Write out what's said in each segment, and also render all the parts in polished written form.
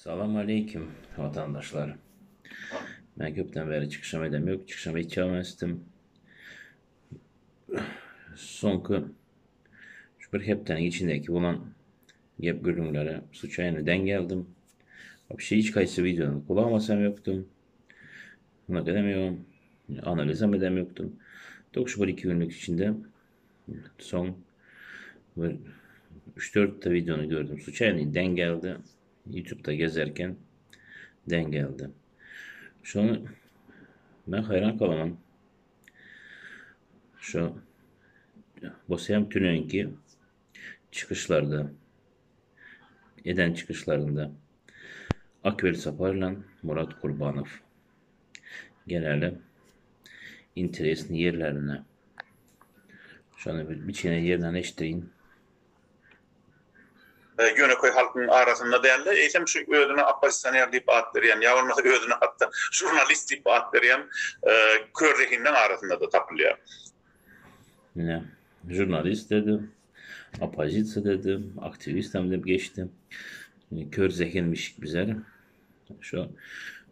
Salam aleýkim watandaşlar. Men köpden bäri çykyşam edem ýok, çykyşam etjagam Soňky şu bir hepdäniň içindäki bolan gep gürrüňlere sluçaýno deň geldim. Wapşe hiç haýsy wideony gulak asam ýokdum. Muny edem ýogum, analizem edem ýokdum. Tok şu bir iki günlük içinde soň bir 3-4 videony gördüm. Sluçaýno deň geldi. YouTube'da gezerken deň geldi. Şony men haýran kalaman. Şu Bosýam tünenki çykyşlarda eden çykyşlarynda Akwel Sapar bilen Murat Kurbanow genelde interesli ýerlerine şony bir biçene ýerinden eşitdirin. Ýönekeý halkyň arasynda däl-de, eýsem şu özüne oppozisioner diýip at berýän, ýa bolmasa özüne hatda žurnalist diýip at berýän kör zehinleň arasynda-da tapylýar. Ine, žurnalist dedi, oppozisiýa dedi, aktiwistem diýip geçdi. Kör zehinmiş bizler. Şu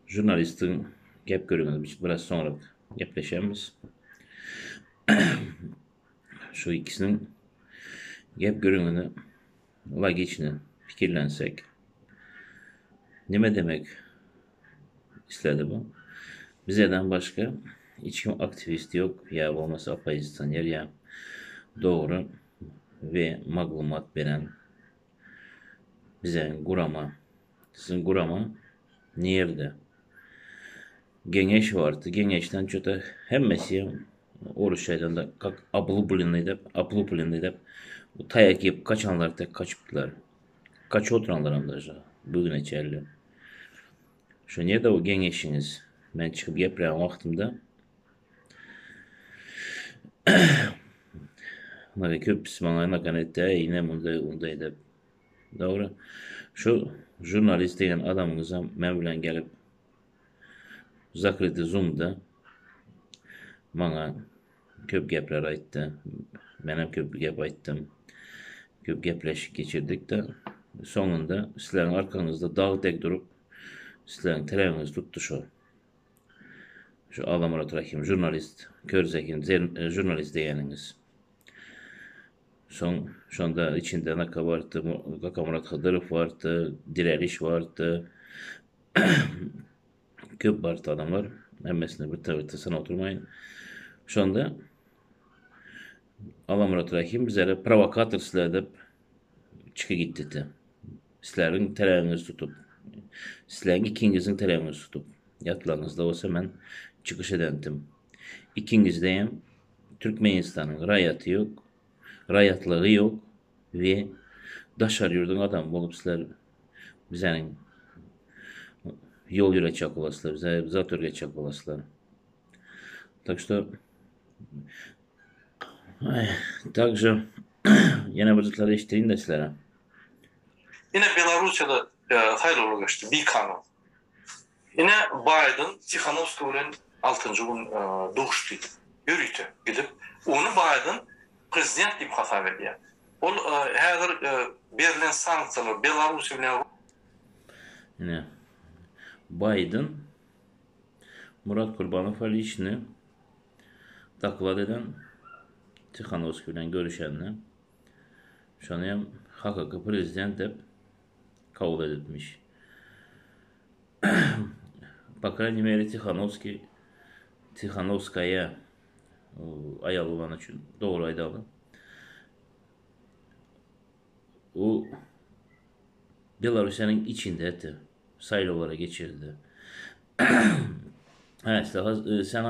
žurnalistiň gep görüňiz biraz soňra gepleşemiz. Şu ikisiniň gep gürrüňini logiçni pikirlensek, nime demek isledi bu? Bizeden başga hiç kim aktiwist ýok, ýa bolmasa oppozisioner ýa dogry we maglumat beren bize gurama. Siziň gurama nirde? Geňeş bardy. Geňeşden çöte hemmesi orusça aýdanda kak obluplennyý dep, obluplennyý dep taýak iýip kaçanlar tek kaçypdylar. Kaçyp oturanlaram daže bu güne çenli. Şo nirde o geňeşiňiz? Men çykyp geplän wagtymda Mara köpüsi maňa nakan etdi, äý ine munday unday dep. Dogry. Şu žurnalist diýen adamyňyzam men bilen gelip zakryty zoomda maňa köp gepler aýtdy. Menem köp gep aýtdym. Köp gepleşik geçirdik-de, soňunda sizleriň arkaňyzda dag dek durup, sizleriň terebiňizi tutdy şo. Şu Allamyrat Rahim žurnalist, kör zehin žurnalist diýeniňiz. Soň şonda içinde Naka bardy, Kakamyrat Hydyrow bardy, Direliş bardy. Köp bardy adamlar. Hemmesini bir tarafta sana oturmayın. Şonda Allamyrat Rahim bizlere provokator sizler dep çyky gitdi. Sizleriň teregiňizi tutup, sizleriň ikiňiziň teregiňizi tutup, ýatlaryňyzda bolsa men çykyş edendim. Ikiňizde hem Türkmenistanyň raýaty ýok, raýatlygy ýok we daşary ýurduň adamy bolup sizler bizäniň ýol ýöretjek bolaslar, bize zat öwretjek bolaslar. Tak что Также ýene bir zatlar eşitdireyim-de sizlere. Ine Belarussiýada saýlawlar geçdi, bikanun. Ine Baýden Tihanowskiý bilen altynjy gün duşdy. Ýörite gidip, ony Baýden prezident diýip hasap edýär. Ol häzir berlen sanksiýalar Belarussiýa bilen Ine, Baýden Murat Kurbanowa liçni doklad eden Tihanowskiý bilen görüşende, şony hem hakyky prezident dep kabul edipmiş. Po krayniy mere Tihanowskiý Tihanowskaýa aýal bolany üçin dogry aýdaly. O Belarusiýanyň içinde etdi. Saýlawlara geçirdi. Hä, sen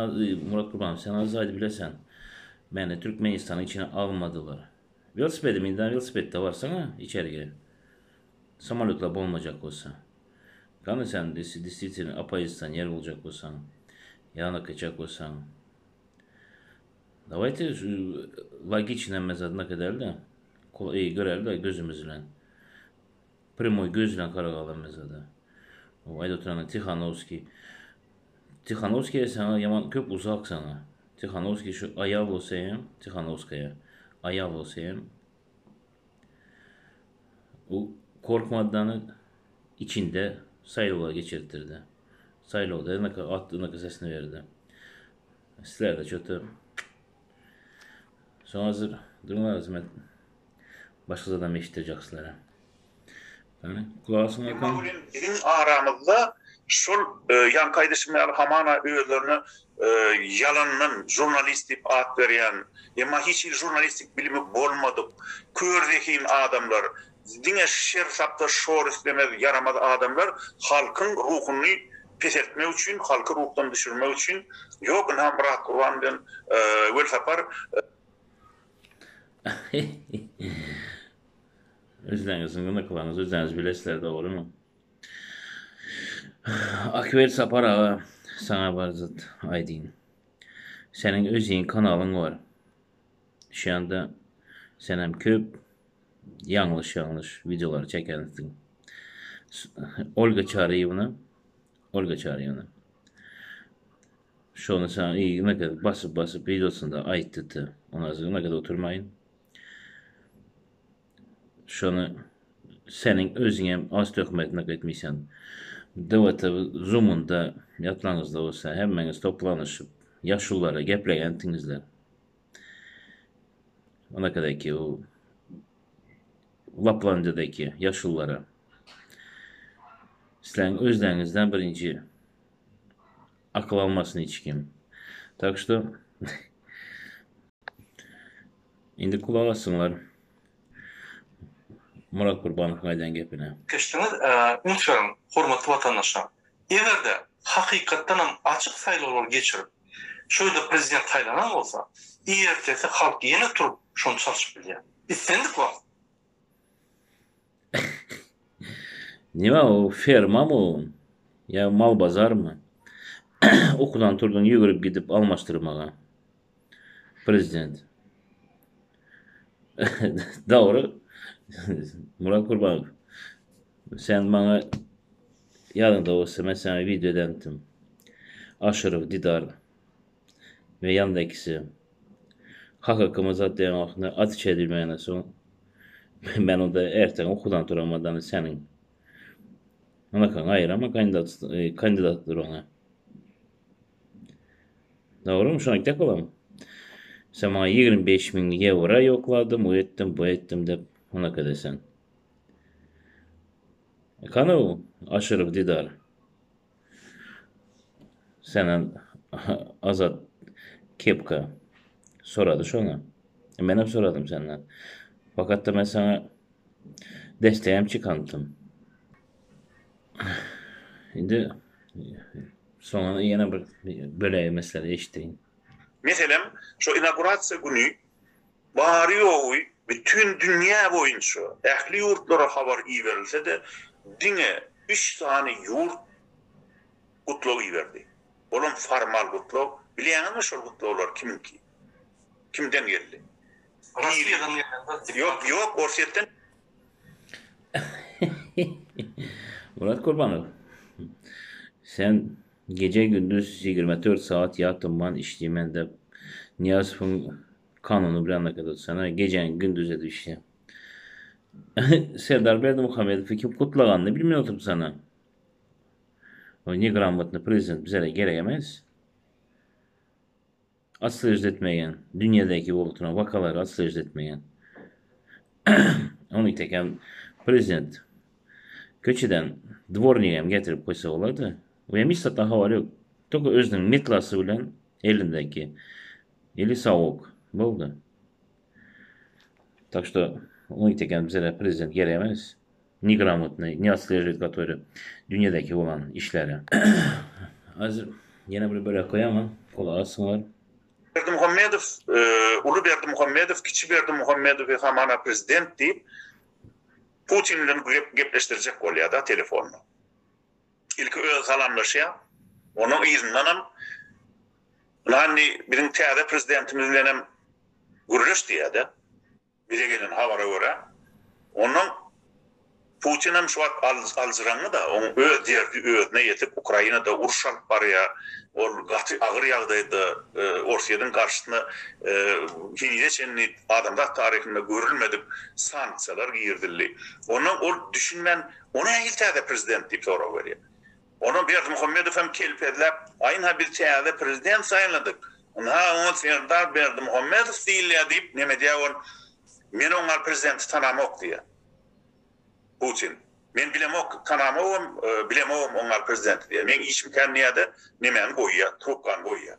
Murat Kurbanow, sen az aýdyp bilersen. Meni Türkmenistanyň içine almadylar. Welosipedi minden welosipedde barsaňa içerige. Samolýotlar bolmajak bolsa. Gany sen действительно oppozisioner boljak bolsaň, ýanyna geçjek bolsaň. Dawayte logiçno hemme zadyna edeli-de, göreli-de gözümiz bilen. Primoý göz bilen garagaly hemme zada. O aýda oturan Tihanowskiý. Tihanowskiý saňa ýaman köp uzak saňa. Tihanowskiý şu aýal bolsa hem, Tihanowskaýa aýal bolsa hem O korkmadan içinde. Saýlawlar geçirtdirdi. Saýlawda ynaka at ynaka sesini berdi. Sizlerde çöte Soň hazır duruň azim men başga zadam eşitdirjek sizlere. Ýani gulak asyň Emma welin biziň aramyzda şol ýaňky aýdyşym ýaly hamana özlerine ýalandan žurnalist diýip at berýän, emma hiç hili žurnalistik bilimi bolmadyk, kör zehin adamlar, diňe şer tapsa şor islemez ýaramaz adamlar halkyň ruhuny peseltmek üçin, halky ruhdan düşürmek üçin, ýok ynha Myrat Gurban bilen Welsapar. Özleriňiziň gynyklaryňyzy özleriňiz bilesizler dogrymy? Ak Welsapar aga saňa bir zat aýdyn. Seniň özüň kanalyň bar. Şu ýanda senem köp ýalňyş ýalňyş wideolar çekensiň. Olga Çaryýewna Olga Çaryýewna Şony saňa ýygyna gezip basyp basyp wideosynda aýtdy-da. Ona ýygyna gezip oturmaýyn. Şony seniň özüňem az töhmetini etmişsen. DWT Zoom-unda ýatlaňyzda bolsa hemmeňiz toplanyşyp ýaşululara geplegendiňizler. Onakadaki o Laplandiýadaki ýaşululara. Sizleriň özleriňizden birinji akyl almasyn hiç kim. Tak что indi gulak asyňlar Murat Gurbanowyň aýdan gepine. Geçdiňiz, üns beriň, hormatly watandaşlar. Eger-de hakykatdanam açyk saýlawlar geçirip, şo ýerde prezident saýlanan bolsa, ertesi halk ýene turup şony çalşyp bilýär. Islendik wagt. Nime o fermamy o ýa mal bazarmy? Ukudan turduň ýügürip gidip almaşdyrmaga. Prezident. Dogry. Murat Gurbanow. Sen maňa ýadyňda bolsa men saňa wideo edendim. Aşyrow Didar we ýanynda ikisi HKK-my zat diýen wagtynda at içe diýmäne soň men onda erteň ukudan turamadan seniň Anakaň aýyrama kandidat kandidaturaňa. Dogrymy şony aýtjak bolam. Sen maňa 25 müň ýewro ýokladym, o etdim, bu etdim dep onaka desen. Kany o Aşyrow Didar? Senden Azat kepka sorady şony. Menem soradym senden. Fakat da men sana destegem çykantym. Indi soňuna ýene bir bölegi mesele eşitdirin. Meselem, şo inaugurasiýa güni Bary-ýogy bütin dünýä boýunça ähli ýurtlara habar iberilse-de, diňe üç sany ýurt gutlag iberdi. Olam formal gutlag. Bilýäňizmi şol gutlaglar kimiňki? Kimden geldi? Russiýadan gelen bir Ýok, ýok, Orsýetden. Murat Kurbanow, sen gije-gündiz 24 sagat ýatynman işleýmen dep Nyýazowyň Kanuny bilen alakaly gejäni gündüz edip işle. Serdar Berdimuhamedowy kim gutlaganyny bilmän oturypsana. O negramotny prezident bizere gerek emes. Otslejit etmeýän, dünýädäki bolup duran wakalary otslejit etmeýän. Ony tekem prezident köçeden dwornigem getirip goýsa bolardy. O hem hiç zatdan habary ýok. Tolko özüniň metlasy bilen elindäki Ili sawuk. Boldy. Tak что onuň eken bizlere prezident gerek emes. Negramotnyý, ne otslejivает который dünýädäki bolan işleri. Hazir ýene bir bölek goýaman, gulak asyňlar. Berdimuhamedow, uly Berdimuhamedow kiçi Berdimuhamedowy hamana prezident diýip Putin bilen gepleşdirjek bolýar-da telefonda. Ilki özi salamlaşýar, onuň yzyndanam Ynha indi biziň täze prezidentimiz bilenem gürleş diýýär-de. Bize gelen habara görä, ondan. Putinem şu wagt aljyraňňy-da, oň öz derdi özüne ýetip, Ukrainada uruş alyp barýar. Ol gaty agyr ýagdaýda Orsýetiň garşysyna henize çenli adamzat taryhynda görülmedik sanksiýalar girizildi. Ondan ol düşünmän, O nähili täze prezident diýip sorag berýär. Ondan Berdimuhamedow hem kelpezläp, Aý ynha biz täze prezident saýladyk. Ynha oňa Serdar Berdimuhamedow diýilýär diýip neme edýär ol, Men oňa prezidenti tanamok diýýär. Putin. Men bilemok, tanamogam, bilemogam oňa prezidenti diýýär. Meň işim kän diýýär-de, nemäni goýýar, trubkany goýýar.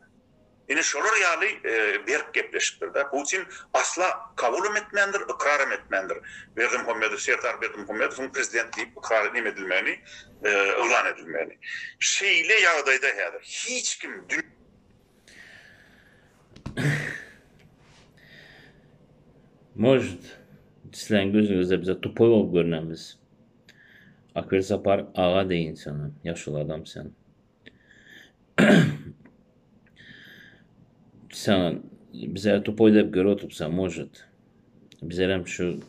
Ine şolar ýaly berk gepleşipdir-de. Putin asla kabulam etmändir, ykraram etmändir. Berdimuhamedow, Serdar Berdimuhamedowyň prezident diýip ykrar neme edilmegini, yglan edilmegini. Şeýle ýagdaýda häzir hiç kim dün. Может, sizleň gözüňizde bize tupoý bolup görünemiz. Akbel Sapar aga deýin sana, ýaşuly adam sen. Sen bize tupoý dep görüp oturupsan, может. Bizlerem şu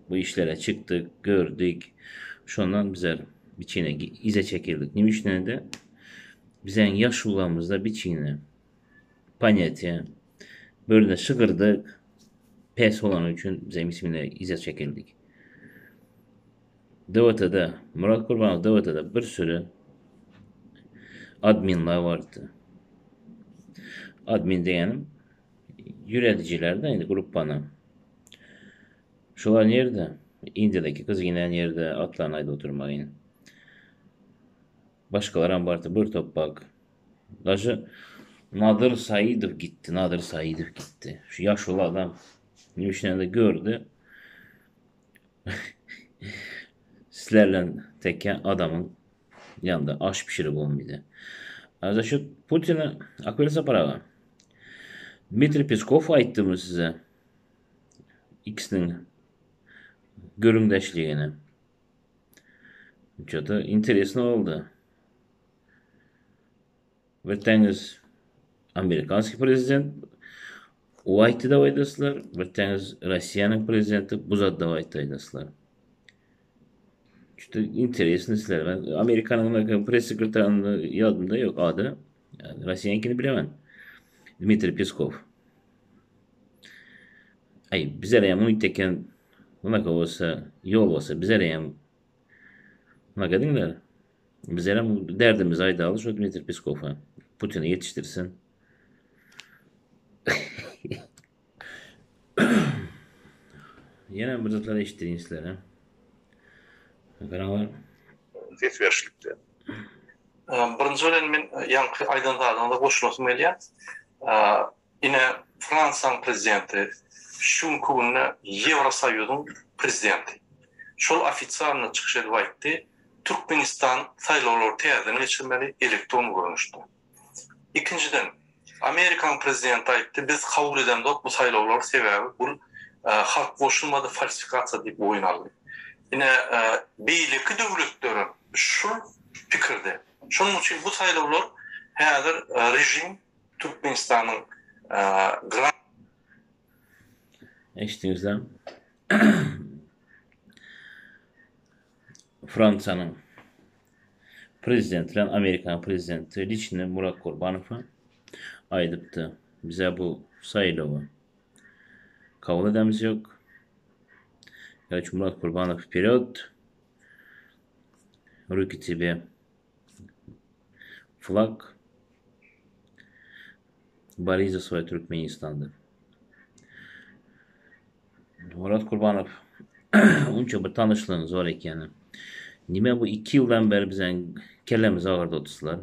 bu işlere çykdyk, gördük. Şondan bizler biçine ize çekildik. Nime üçin de bizeň ýaşulamyzda biçine ponýatiýe bölde şygyrdyk pes bolany üçin bizeň ismine ize çekildik. DWT-de Murat Gurbanow DWT-de bir sürü adminler bardy. Admin diýenim ýüredijiler-de indi gruppany. Şolar nirde? Indiýadaki gyz ýene nirde? Atlaryny aýdyp oturmaýyn. Başgalaram bardy bir topbak. Daže Nadir Saidow gitdi, Nadir Saidow gitdi. Şu ýaşuly adam nüşnede gördi. Sizler bilen tekke adamyň ýanynda aş bişirip bolmaýdy. A za şu Putina Akbel Sapar aga. Dmitriý Peskow aýtdymy size? Ikisiniň gürrüňdeşligini. Ço-to interesno boldy. Bir täňiz amerikanskiý prezident o aýtdy dep aýdaslar, bir täňiz Rossiýanyň prezidenti bu zat dep aýtdy aýdaslar. Ço-to interesno sizler. Men Amerikanyň press sekretaryny ýadymda ýok ady. Rossiýanyňkyny bilemen. Dmitriý Peskow. Aý, bizerem unyteken, unaka bolsa, ýol bolsa bizerem unaka ediňler. Bizerem derdimizi aýdaly şo Dmitriý Peskowa. Putine ýetişdirsin. Ýene bir zatlar eşitdirýin sizlere. Garaňlar. Ses berişlikde. Birinji bilen men ýaňky aýdan zadyňyza goşulasym gelýär. Ine, Fransiýanyň prezidenti, şu günki günde Ýewrosoýuzyň prezidenti. Şol ofisialno çykyş edip aýtdy, Türkmenistan saýlawlary täzeden geçirmeli elektron görnüşde. Ikinjiden, Amerikanyň prezidenti aýtdy, biz kabul edemzok bu saýlawlary, sebäbi bul halk goşulmady, falsifikasiýa diýip boýun aldy. Ine, beýleki döwletlerem şul pikirde. Şonuň üçin bu saýlawlar häzir režim Türkmenistanyň gra. Eşitdiňizler. Fransiýanyň prezidenti bilen Amerikanyň prezidenti liçni Murat Gurbanowa aýdypdy. Bize bu saýlawy kabul edemiz ýok. Короче, Murat Gurbanow вперед. Руки тебе. Flag Борись за свой Türkmenistan Murat Kurbanow unça bir tanyşlygyňyz bar ekeni. Nime bu 2 ýyldan beri biziň kellemizi agyrdyp otyrsylar.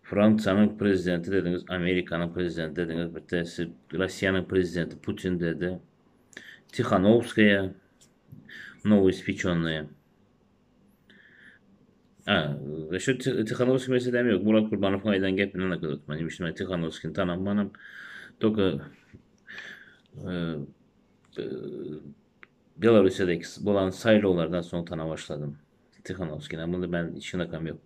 Fransiýanyň prezidenti dediňiz, Amerikanyň prezidenti dediňiz, bir siz Russiýanyň prezidenti Putin dedi. Tihanowskaýa Nowoispečennyýa. A, şu Tihanowskiý meselem ýok. Murat Gurbanowyň aýdan gepini ynha tutman. Nime üçin men Tihanowskini tanamanam. Только Belorussiýadaky bolan saýlawlardan soň tanap başladym. Tihanowskini. Munda ben hiç ynakam ýok.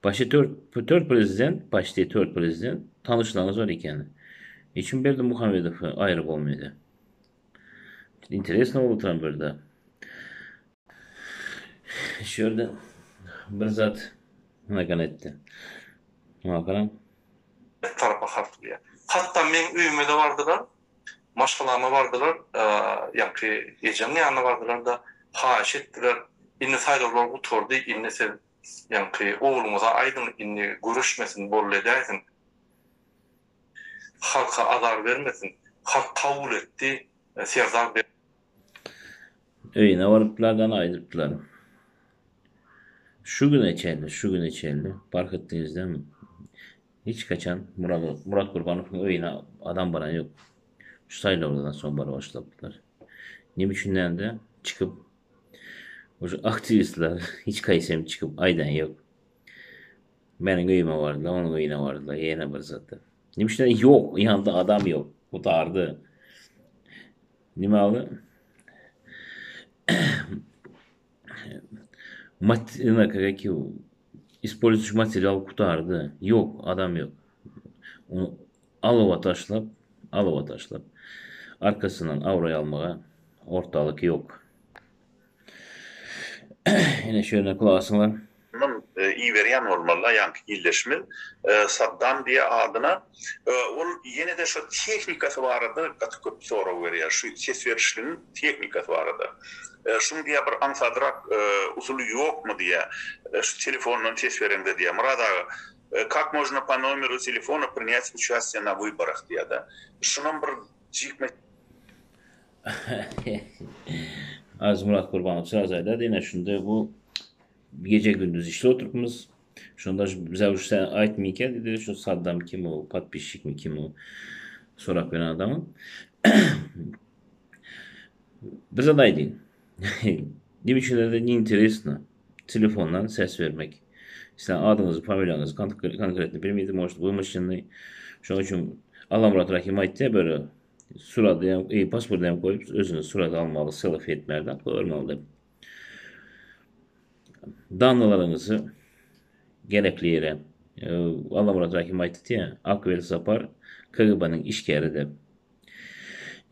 Başy 4 4 prezident, başda 4 prezident tanyşlaryňyz bar ekeni. Neçün Berdimuhamedowy aýryp bolmaýdy? Interesno bolup oturan birde. Şu ýerde bir zat nakan etdi. Muňa garaň. Tarapa harpylýar. Hatda meň öýüme-de bardylar, maşgalama bardylar, ýaňky ejeň ýanyna bardylar-da, haýyş etdiler, indi saýlawlar gutardy, indi siz ýaňky ogluňyza aýdyň, indi göreşmesin, boldy edäýsin. Halka azar bermesin. Halk kabul etdi, Serdar. Öýüne barypdylar-da aýdypdylar. Şu güne çenli, şu güne çenli park etdiňizdemi? Hiç haçan Murat, Murat Gurbanowyň öýüne adam baran ýok. Şu saýlawlardan soň baryp başlapdylar. Neme üçinlände çykyp şu aktiwistler hiç haýsy çykyp aýdan ýok. Meniň öýüme bardylar, onuň öýüne bardylar, ýene bir zatda. Neme üçin ýok, ýanynda adam ýok. Gutardy. Nime aldy? Mat, испольzующий material gutardy. Ýok, adam ýok. Ony alawa taşlap, alawa taşlap, arkasyndan abraý almaga ortalyk ýok. Ine şu ýerine kulasyňlar. Mundan iberýän bolmaly-la ýaňky ildeşimiz Saddam diýýär adyna. Ol ýene-de şo tehnikasy barada gaty köp sorag berýär. Şu ses berişligiň tehnikasy barada. Şuň diýýär bir aňsadrak usuly ýokmy diýýär. Şu telefondan ses bereňde diýýär. Myrat aga, kak možno po nomeru telefona prinýat uçastiýe na wyborah diýýär-de. Şunam bir jikme Arzymyrat Gurbanow sraz aýdar, ine şunda bu gece gündüz işde oturypmyz. Şonda bize şu sen aýtmyka diýdi, şu Saddam kim o, podpisçik mi kim o sorap beren adamyň. Bir zat aýdyn. Neme üçindir ne interesno telefondan ses bermek. Sizden adyňyzy, familiýaňyzy konkretno bilmeýdi, может wymyşlennyý. Şonuň üçin Allamyrat Rahim aýtdy böyle Surady hem, e, pasporty hem koyup özüne surat almaly, selfie etmeli, görmeli dep. Danlaryňyzy gerekli ýere e, Allamyrat Rahim aýtdy diýä, Ak Welsapar KGB-niň işgäri dep.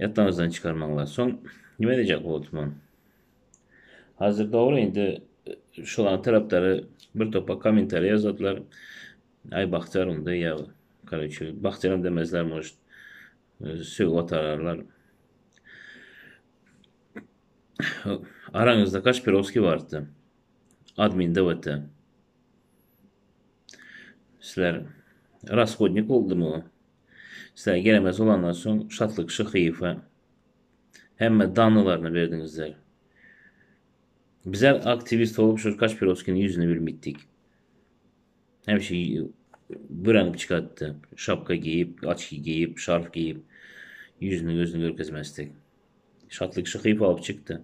Ýatlaryňyzdan çykarmaňlar. Soň nime diýjek bolupman? Hazır dogry indi şolaň tarapdary bir topa kommentariýa ýazadylar. Aý Bagtyýar onda ýa karoçe Bagtyýaram demezler может sögüp atararlar. Araňyzda Kaşpirovskiý bardy. Admin DWT. Sizler rashodnik boldumy o? Sizler gelemez bolandan soň Şatlyk Şyhyýewe hemme dannylaryny berdiňizler. Bizler aktiwist bolup şu Kaşpirovskiniň ýüzüni bilmitdik. Hemişe bürenip çykartdy. Şapka geýip, açki geýip, şarf geýip, ýüzüni gözüni görkezmezdik. Şatlyk Şyhyýew alyp çykdy.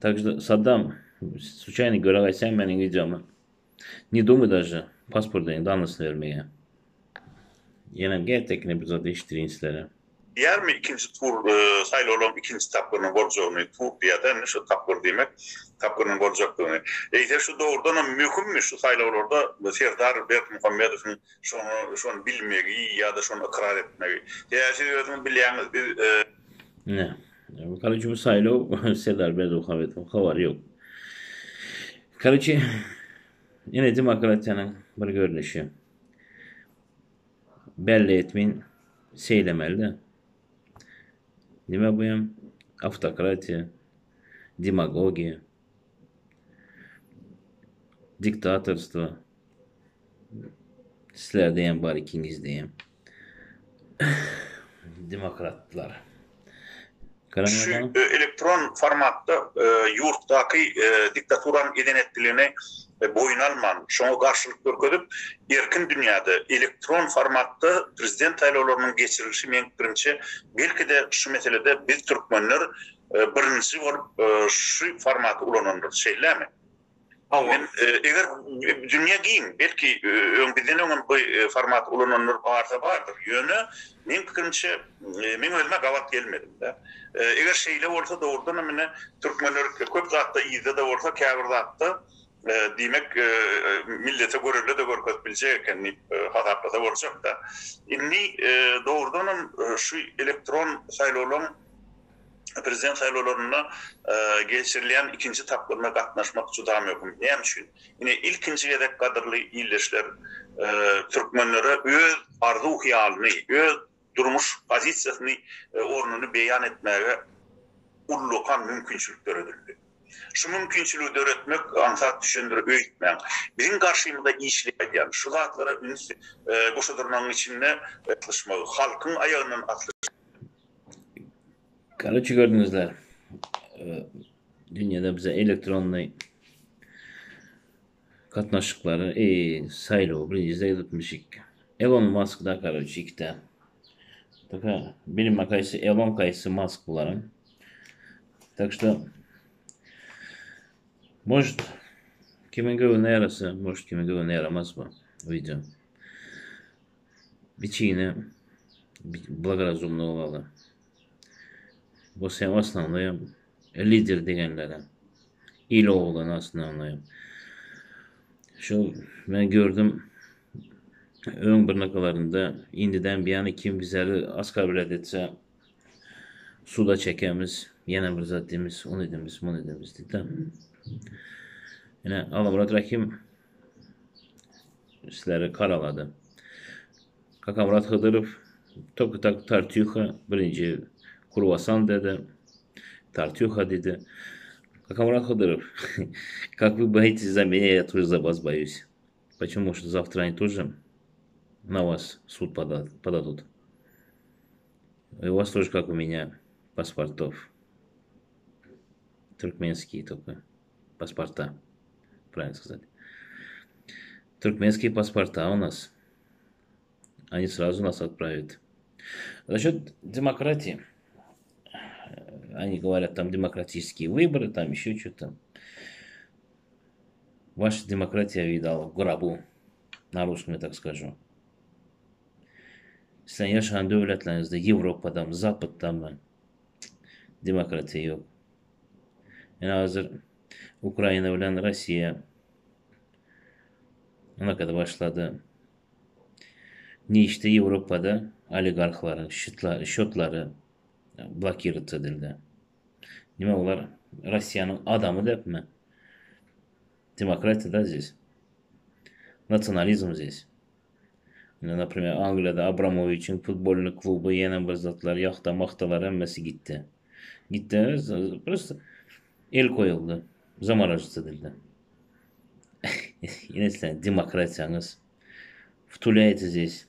Tak что Saddam, случайно göre gaýtsaň meniň wideomy. Ne думай даже pasportyň dannysyny bermege. Ýenem gertekini bir zat eşitdirin sizlere. Diýermi ikinji tur saýlawlaryň ikinji tapgyrynyň boljagyny, tur diýýär-de indi şu tapgyr diýmek, tapgyrynyň boljakdygyny. Eýse şu dogrudanam möhümmi şu saýlawlarda Serdar Berdimuhamedowyň şony şony bilmegi ýa-da şony ykrar etmegi? Sebäbi siz özüňiz bilýäňiz biz Ine, karoçe bu saýlaw Serdar Berdimuhamedowyň habary ýok. Karoçe, ine demokratiýanyň bir görnüşi. Belli etmin seýlemeli-de. Nime bu hem? Awtokratiýa, demagogiýa, diktatorstwo. Sizlerde hem bar, ikiňizde hem. Demokratlar. Şu elektron formatda ýurtdaky diktaturanyň eden-etdiligini boýun alman, şoňa garşylyk görkezip, erkin dünýäde elektron formatda prezident saýlawlarynyň geçirilişi meň pikirimçe, belki-de şu meselede biz türkmenler birinji bolup şu formaty ulanandyrys, şeýlemi? Hawa. Men eger dünýä giň, belki öň bizden öňem bu formaty ulananlar barsa bardyr. Ýöne meň pikirimçe meň özüme gabat gelmedim-de. Eger şeýle bolsa dogrudanam ine türkmenler köp zatda yzda-da bolsa käbir zatda. Diýmek, millete görelde-de görkezip biljek eken diýip hasaplasa boljak-da. Indi dogrudanam şu elektron saýlawlaryň prezident saýlawlarynda geçirilýän ikinji tapgyryna gatnaşmak juda möhüm. Näme üçin? Ine, ilkinji gezek gadyrly ildeşler, türkmenlere öz arzuw-hyýalyny, öz durmuş pozisiýasyny, ornuny beýan etmäge ullakan mümkinçilik döredildi. Şu mümkinçiligi döretmek aňsat düşendir öýtmäň. Biziň garşymyza işleýän, şu zatlara üns goşa dyrnagyň içinde atlyşmagy, halkyň aýagyndan atlyşmagy. Karoçe gördüňizler. Dünýede bize elektronnyý gatnaşyklary eý saýlawy birinji zedutmyşyk. Elon Musk da karoçe ikide. Taka bilme kaýsy Elon kaýsy Musk bularyň. Tak что может kimiň göwnüne ýarasa, может kimiň göwnüne ýaramaz bu wideo. Biçigine blagorazumny bolaly. Bu sen osnownoý lider diýenlere. Il oglan osnownoý. Şu men gördüm öň bir nakalarynda indiden bir kim bizleri oskarblat etse suda çekemiz, ýene bir zat diýmiz, ony edemiz, muny edemiz diýdi. Ine Allamyrat Rahim sizleri karalady. Kakamyrat Hydyrow только так Tartýuha birinji kruasan dedi. Tartýuha diýdi. Kakamyrat Hydyrow, как вы боитесь за меня, я тоже за вас боюсь. Почему? Что завтра они тоже на вас суд подадут. И у вас тоже, как у меня, паспортов. Туркменские только паспорта. Правильно сказать. Туркменские паспорта у нас. Они сразу нас отправят. Насчет демократии. Они говорят, там демократические выборы, там еще что-то. Ваша демократия видала в гробу. На русском я так скажу. Sen ýaşan döwletleriňizde Ýewropadamy, Zapatdamy demokratiýa ýok. Ine hazir Ukraina bilen Rossiýa anakada başlady. Nişde Ýewropada oligarhlaryň şotlary blokirowat edildi. Nime olar Rossiýanyň adamy depmi? Demokratiýa da здесь. Nasionalizm здесь. Ine, naprimer, Angliýada Abramowiçiň futbolny kluby, ýene bir zatlar, ýahta, mahtalar hemmesi gitdi. Gitdi, prosto el koýuldy, zamorozit edildi. Ine sizleriň demokratiýaňyz. Wtulýaýte здесь.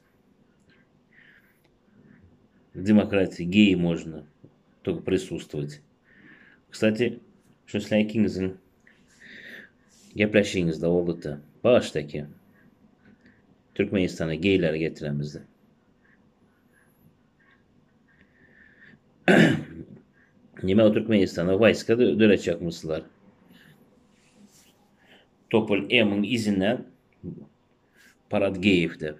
Demokratiýa geý можно только присутствовать. Kstati, şu sizler ikiňiziň gepleşigiňizde boldy-da. Başdaky Türkmenistana geýleri getiremizde. Nime o Türkmenistana wojska döretjekmisizler? Topol M-iň izinden parad geýew dep.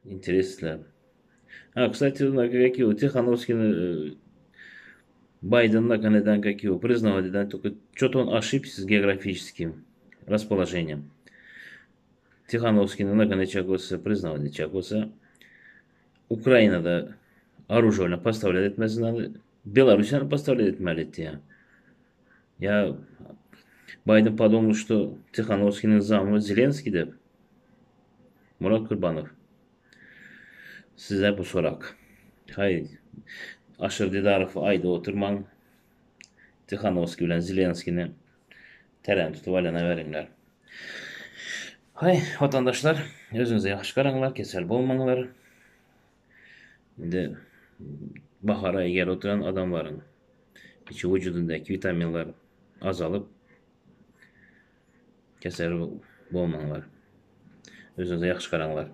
Интересно. А, кстати, как его, Тихановский, Байден наконец, как его, признал, да, только что-то он ошибся с географическим расположением. Тихановский, наконец, Чакоса, признал, Чакоса, Ukrainada orужие поставлять etmesi надо, Белоруссияны поставлять etmeli diýýär. Ýa Байден подумал, что Тихановскийniň zamy Zelenskiý diýip. Murat Kurbanow. Size bu sorak. Haý, Aşyr Didarowy aýdyp oturmaň. Tihanowskiý bilen Zelenskini terän tutup aýlana beriňler. Haý, watandaşlar, özüňize ýagşy garaňlar, kesel bolmaňlar. Indi bahar aýy gelip oturan adamlaryň içi wujudyndaky witaminler azalyp, kesel bolmaňlar. Özüňize ýagşy garaňlar.